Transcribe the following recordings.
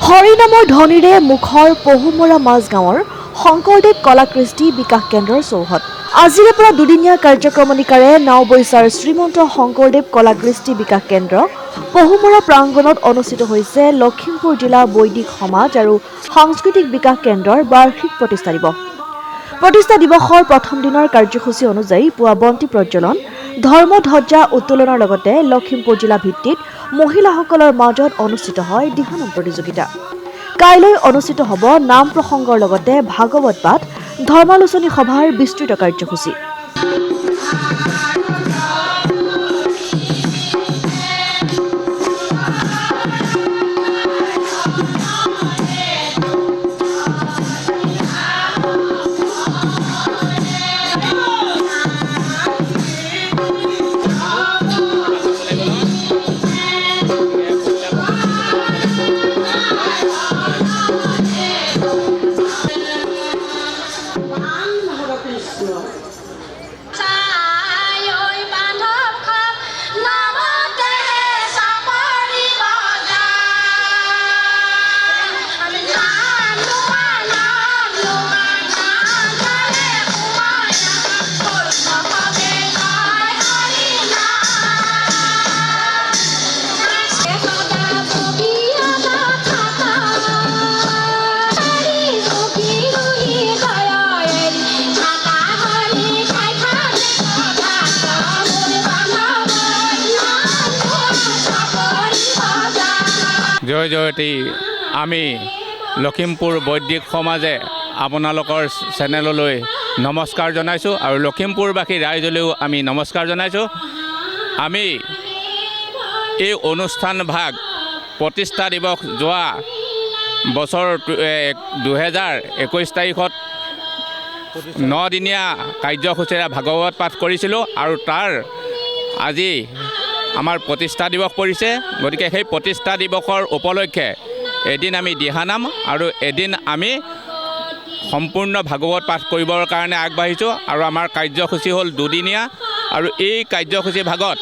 হৰিনামৰ ধ্বনিৰে মুখৰ পহুমৰা মাজগাঁৱৰ শংকৰদেৱ কলা কৃষ্টি বিকাশ কেন্দ্ৰৰ চৌহদ। আজিৰে পৰা দুদিনীয়া কাৰ্যক্ৰমণিকাৰে নাওবৈচাৰ শ্ৰীমন্ত শংকৰদেৱ কলা কৃষ্টি বিকাশ কেন্দ্ৰ পহুমৰা প্ৰাংগণত অনুষ্ঠিত হৈছে লখিমপুৰ জিলা বৈদিক সমাজ আৰু সাংস্কৃতিক বিকাশ কেন্দ্ৰৰ বাৰ্ষিক প্ৰতিষ্ঠা দিৱস। প্ৰতিষ্ঠা দিৱসৰ প্ৰথম দিনৰ কাৰ্যসূচী অনুযায়ী পুৱা বন্তি প্ৰজ্বলন, ধৰ্মধ্বজা উত্তোলনৰ লগতে লখিমপুৰ জিলা ভিত্তিত মহিলাসকলৰ মাজত অনুষ্ঠিত হয় দিহানাম প্ৰতিযোগিতা। কাইলৈ অনুষ্ঠিত হ'ব নাম প্ৰসংগৰ লগতে ভাগৱত পাঠ, ধৰ্মালোচনী সভাৰ বিস্তৃত কাৰ্যসূচী। জয় জয়তী। আমি লখিমপুৰ বৈদিক সমাজে আপোনালোকৰ চেনেললৈ নমস্কাৰ জনাইছোঁ আৰু লখিমপুৰবাসী ৰাইজলৈও আমি নমস্কাৰ জনাইছোঁ। আমি এই অনুষ্ঠান ভাগ প্ৰতিষ্ঠা দিৱস যোৱা বছৰ 2021 তাৰিখত 9দিনীয়া কাৰ্যসূচীৰে ভাগৱত পাঠ কৰিছিলোঁ আৰু তাৰ আজি আমাৰ প্ৰতিষ্ঠা দিৱস পৰিছে। গতিকে সেই প্ৰতিষ্ঠা দিৱসৰ উপলক্ষে এদিন আমি দিহানাম আৰু এদিন আমি সম্পূৰ্ণ ভাগৱত পাঠ কৰিবৰ কাৰণে আগবাঢ়িছোঁ আৰু আমাৰ কাৰ্যসূচী হ'ল দুদিনীয়া। আৰু এই কাৰ্যসূচী ভাগত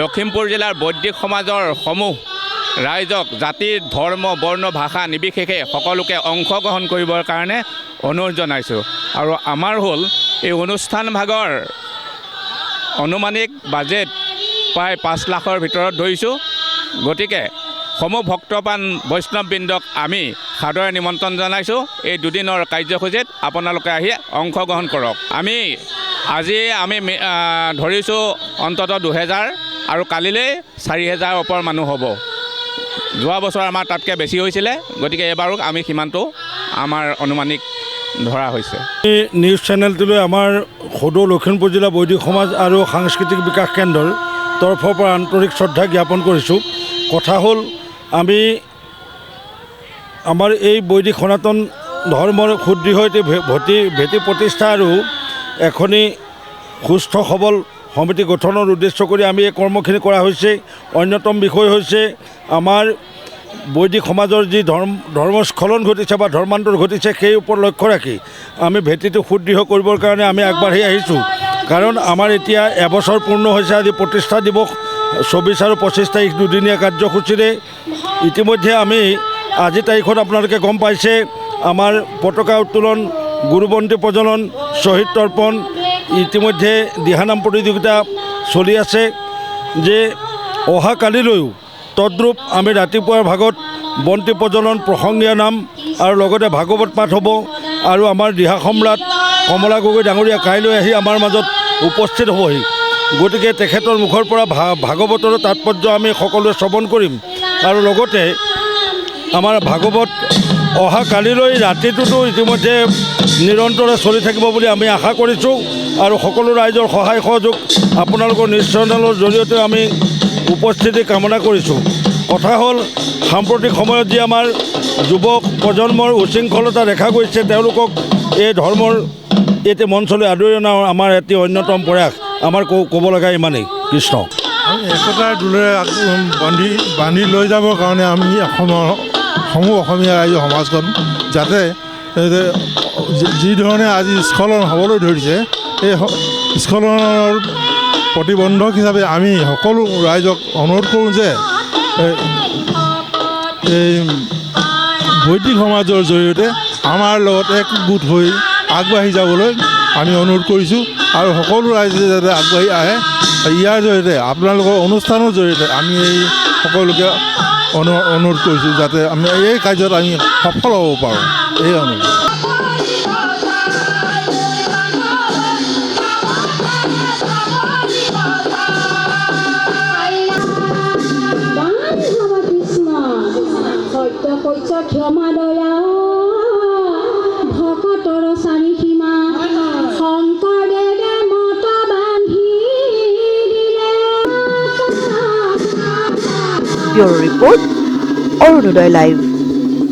লখিমপুৰ জিলাৰ বৈদিক সমাজৰ সমূহ ৰাইজক জাতি, ধৰ্ম, বৰ্ণ, ভাষা নিৰ্বিশেষে সকলোকে অংশগ্ৰহণ কৰিবৰ কাৰণে অনুৰোধ জনাইছোঁ। আৰু আমাৰ হ'ল এই অনুষ্ঠান ভাগৰ অনুমানিক বাজেট প্ৰায় 5 লাখৰ ভিতৰত ধৰিছোঁ। গতিকে সমূহ ভক্তপ্ৰাণ বৈষ্ণৱবৃন্দক আমি সাদৰে নিমন্ত্ৰণ জনাইছোঁ। এই দুদিনৰ কাৰ্যসূচীত আপোনালোকে আহি অংশগ্ৰহণ কৰক। আমি আজি আমি ধৰিছোঁ অন্ততঃ 2000 আৰু কালিলৈ 4000 ওপৰ মানুহ হ'ব। যোৱা বছৰ আমাৰ তাতকৈ বেছি হৈছিলে, গতিকে এইবাৰো আমি সিমানটো আমাৰ অনুমানিক ধৰা হৈছে। এই নিউজ চেনেলটোলৈ আমাৰ সদৌ লখিমপুৰ জিলা বৈদিক সমাজ আৰু সাংস্কৃতিক বিকাশ কেন্দ্ৰৰ তৰফৰ পৰা আন্তৰিক শ্ৰদ্ধা জ্ঞাপন কৰিছোঁ। কথা হ'ল, আমি আমাৰ এই বৈদিক সনাতন ধৰ্মৰ সুদৃঢ় এটি ভেটি প্ৰতিষ্ঠা আৰু এখনি সুস্থ সবল সমিতি গঠনৰ উদ্দেশ্য কৰি আমি এই কৰ্মখিনি কৰা হৈছে। অন্যতম বিষয় হৈছে আমাৰ বৈদিক সমাজৰ যি ধৰ্মস্খলন ঘটিছে বা ধৰ্মান্তৰ ঘটিছে, সেই ওপৰত লক্ষ্য ৰাখি আমি ভেটিটো সুদৃঢ় কৰিবৰ কাৰণে আমি আগবাঢ়ি আহিছোঁ। কাৰণ আমাৰ এতিয়া এবছৰ পূৰ্ণ হৈছে, আজি প্ৰতিষ্ঠা দিৱস 24 আৰু 25 তাৰিখ দুদিনীয়া কাৰ্যসূচীৰে ইতিমধ্যে আমি আজি তাৰিখত আপোনালোকে গম পাইছে আমাৰ পতাকা উত্তোলন, গুৰুবন্তি প্ৰজ্বলন, শ্বহীদ তৰ্পণ, ইতিমধ্যে দিহানাম প্ৰতিযোগিতা চলি আছে। যে অহাকালিলৈও তদ্ৰূপ আমি ৰাতিপুৱাৰ ভাগত বন্তি প্ৰজ্বলন, প্ৰসংগীয়া নাম আৰু লগতে ভাগৱত পাঠ হ'ব। আৰু আমাৰ দিহা সম্ৰাট কমলা গগৈ ডাঙৰীয়া কাইলৈ আহি আমাৰ মাজত উপস্থিত হ'বহি। গতিকে তেখেতৰ মুখৰ পৰা ভাগৱতৰ তাৎপৰ্য আমি সকলোৱে শ্ৰৱণ কৰিম। আৰু লগতে আমাৰ ভাগৱত অহা কালিলৈ ৰাতিটোতো ইতিমধ্যে নিৰন্তৰে চলি থাকিব বুলি আমি আশা কৰিছোঁ। আৰু সকলো ৰাইজৰ সহায় সহযোগ আপোনালোকৰ নিউজ চেনেলৰ জৰিয়তে আমি উপস্থিতি কামনা কৰিছোঁ। কথা হ'ল, সাম্প্ৰতিক সময়ত যি আমাৰ যুৱ প্ৰজন্মৰ উশৃংখলতা দেখা গৈছে, তেওঁলোকক এই ধৰ্মৰ এটি মঞ্চলৈ আদৰি অনা আমাৰ এটি অন্যতম প্ৰয়াস। আমাৰ ক'ব লগা ইমানেই। কৃষ্ণ। আমি একতাৰ দোলেৰে বান্ধি লৈ যাবৰ কাৰণে আমি অসমৰ সমূহ অসমীয়া ৰাইজৰ সমাজখন যাতে যি ধৰণে আজি স্খলন হ'বলৈ ধৰিছে, এই স্খলনৰ প্ৰতিবন্ধক হিচাপে আমি সকলো ৰাইজক অনুৰোধ কৰোঁ যে এই বৈদিক সমাজৰ জৰিয়তে আমাৰ লগত একগোট হৈ আগবাঢ়ি যাবলৈ আমি অনুৰোধ কৰিছোঁ আৰু সকলো ৰাইজে যাতে আগবাঢ়ি আহে, ইয়াৰ জৰিয়তে, আপোনালোকৰ অনুষ্ঠানৰ জৰিয়তে আমি এই সকলোকে অনুৰোধ কৰিছোঁ, যাতে আমি এই কাৰ্যত আমি সফল হ'ব পাৰোঁ, এই অনুৰোধ। ক্ষমা দয়া ভকতৰ চাৰি সীমা, শংকৰদেৱে মত বান্ধি দিলে। Bureau report, Orunodoi live.